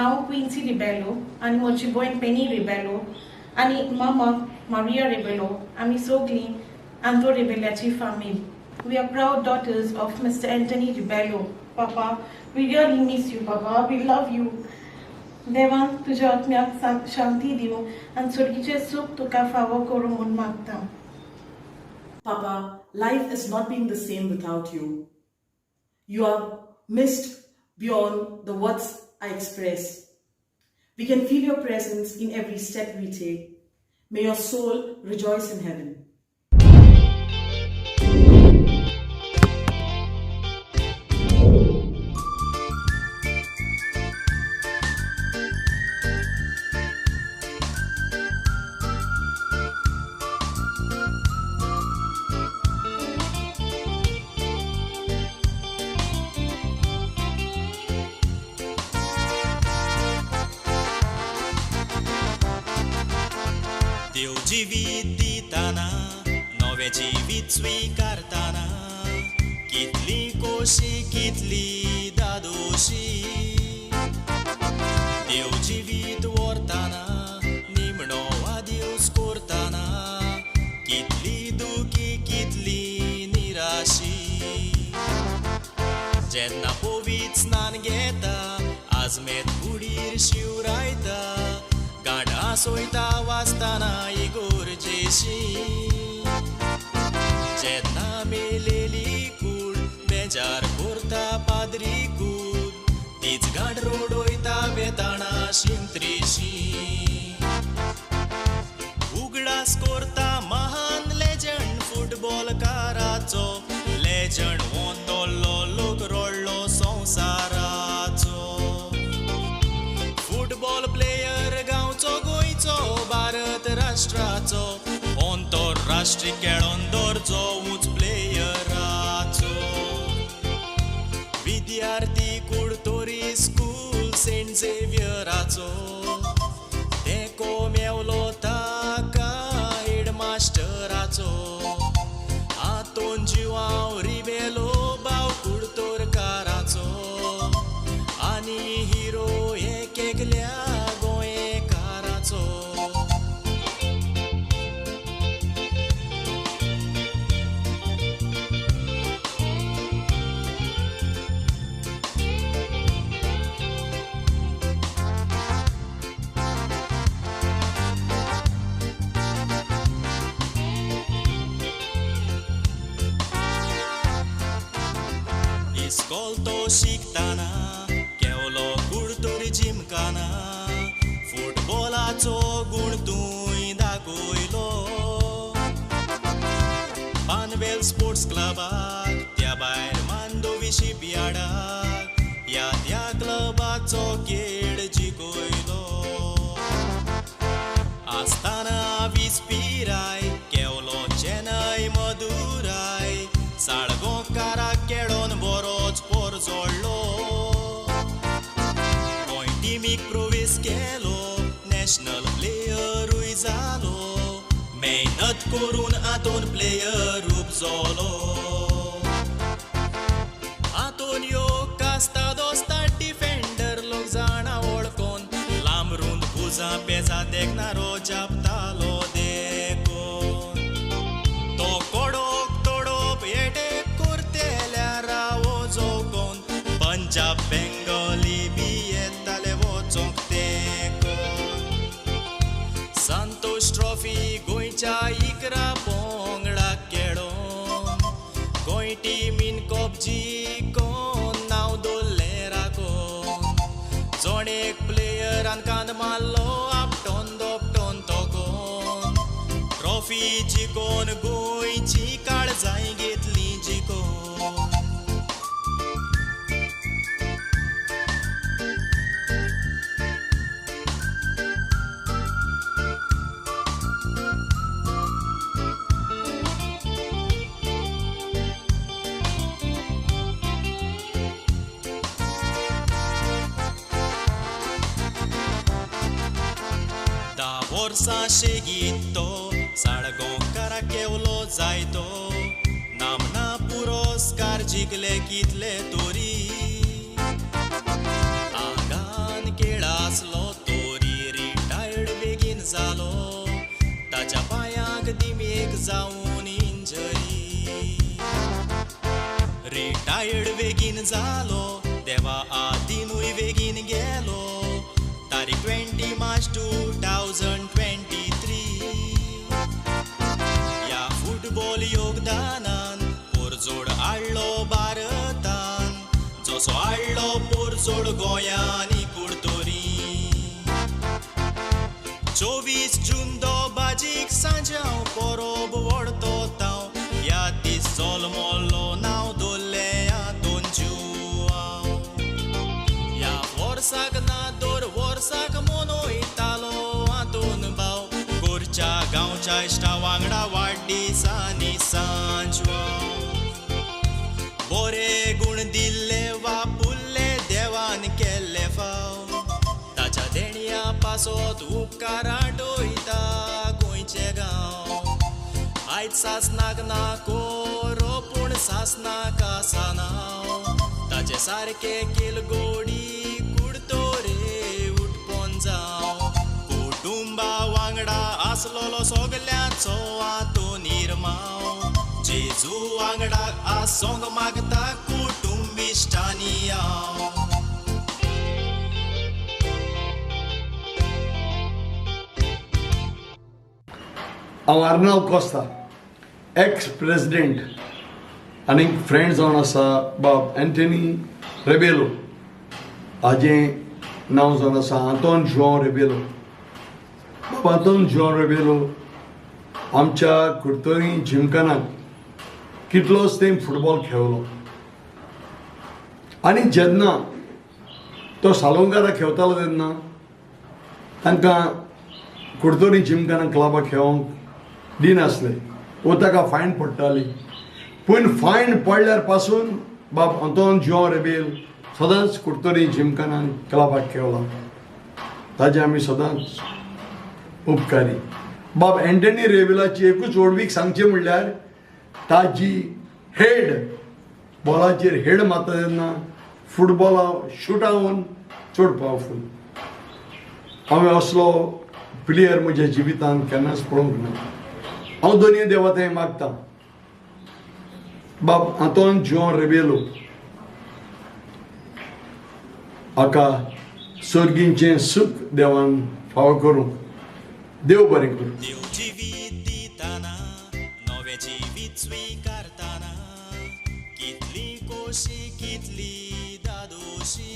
हांव क्विन्सी रिबेलो आनी म्हजी भयण पेनी रिबेलो आनी मामा मारिया रिबेलो आमी सगळीं आंतो रिबेल्याची फामील. We are proud daughters of Mr. Anthony Rebello. Papa, we really miss you, Papa. We love you. देवान तुज्या आत्म्याक शांती दिवं आनी स्वर्गीचें सूख तुका फावो करूं म्हूण मागता. Papa, life has not been the same without you. You are missed beyond the words I express. We can feel your presence in every step we take. May your soul rejoice in heaven. देव जिवीत दिताना नवें जिवीत स्वीकारताना कितली खोशी कितली दादोशी. देव जिवीत व्हरताना निमणो वादिवस करताना कितली दुखी कितली निराशी. जेन्ना पवित्र स्नान घेता आजमेत कुडीर शिवरायता गाडा सोयता वाचताना इगोरजेशी. जेन्ना मेलेली कूड बेजार करता पाद्री कूड तीच गाड रोडोयता वेताणा शिमत्रेशी. उगडास करता महान लेजंड फुटबॉलकाराचो लेजंड वोंदोल्लो लोक रोडलो संवसाराचो. फुटबॉल प्लेयर गांवचो गोंयचो भारत राष्ट्राचो अंतरराष्ट्रीय खेळोन दर्जो उंच प्लेयराचो. विद्यार्थी कुडतोरी स्कूल सेंट झेवियराचो तेंको मेवलो ताका हेडमास्टराचो. आतोन जिवाव रिबेलो भाव कुडतोरकाराचो आनी हिरो एक एकल्या गोंयकाराचो. इस्कोल तो शिकताना केवलो कुडतोरी जिमकाना फुटबॉलाचो गूण तूंय दाखयलो. पानवेल स्पोर्ट्स क्लबाक त्या भायर मांडोवी शिपयार्डाक ह्या त्या क्लबाचो खेळ जिखयलो. आसताना 20 पिराय केवलो चेन्नय मदुराय साळगांवकाराक खेळोन बरोच पोर जोडलो. गोंय टिमीक प्रवेश केलो नॅशनल प्लेयरूय जालो मेहनत करून आतोन प्लेयर उपजलो. आतोन यो कास्ता दोस्ता डिफेंडर लोक जाणा वळखोन लांब रुंद भुजां पेजा देखणारो जापतालो देखोन. तो कोडोक तोडोप एटेक करतेल्या रावो जोकोन पंजाब बेंगोली बी येताले वचोंक तेकोन. संतोष ट्रॉफी गोंयच्या 11 पंगडाक खेळोन गोंय टिमीन कप जिखोन नांव दवरलें राखोन. जण एक प्लेयरान कांद मारलो आपटोन दोपटोन तोकोन ट्रॉफी जिखोन गोंयची काळजांय घेतली जिखोन. वर्सां शेगीत तो साळगांवकाराक केवलो जायतो नामना पुरस्कार जिखले कितले तरी. आंगान खेळा ताच्या पांयांक दिमेक जावन इंजरी. रिटायर्ड बेगीन जालो, देवा आदिनूय बेगीन गेलो. तारीख 20 मार्च 2023. ह्या फुटबॉल योगदानान पोरजोड हाडलो भारतान, जसो हाडलो पोरजोड गोंयांनी कुडतोरी. 24 जून दो बाजीक सांजे हांव परब व्हडतो तांव, ह्या दीस जल्मलो नांव दवरलें आंतोन जुआंव. ह्या वर्साक ना दर वर्साक मनयतालो आंतोन भाव, घरच्या गांवच्या इश्टा वांगडा वाडदिसांनी सांजवाव. बरे गूण दिल्ले वापुल्ले देवान केल्ले फाव, ताच्या देणया पासत उपकार आठयता गोंयचे गांव. आयज सासनाक ना कोरो पूण सासनाक आसा नांव, ताचे सारके केलगोडी कुडतोरे उठपोन जावं. कुटुंबा वांगडा आसलोलो सगल्यांचो आंतोन निर्माव, जेजू वांगडा आसोंक मागता कुटुंबिश्टांनी हांव. हांव आर्नाव कोस्ता, एक्स प्रेसिडेंट आनी फ्रेंड जावन आसा बाब एंटनी रेबेलो. हाजें नांव जावन आसा आंतोन जुआंव रेबेलो. बाब आंतोन जुआंव रेबेलो आमच्या कुडतरी जिमखानाक कितलोच तेंप फुटबॉल खेळलो आनी जेन्ना तो सालोंकारा खेळतालो तेन्ना तांकां कुडतरी जिमखाना क्लबाक खेळोंक दिनासले वो ताका फायन पडटाली. पूण फायन पडल्यार पासून बाब आंतोन जुआंव रेबेल सदांच कुडतरी जिमखानान क्लबाक खेळला, ताजे आमी सदांच उपकारी. बाब एंटनी रेबेलाची एकूच व्हडवीक सांगचें म्हणल्यार ताजी हेड बॉलाचेर हेड मारता तेन्ना फुटबॉला शुटावन चड पावरफूल. हांवें असलो प्लेयर म्हज्या जिवितांत केन्नाच पळोवंक ना. हांव दोनूय देवा थंय मागता बाब आंतोन जुआंव रेबेलो हाका सर्गींचें सूख देवान फावो करूं. देव बरें करूं. देव जिवीत दिताना नवें जिवीत स्विकारताना, कितली खोशी कितली दादोशी.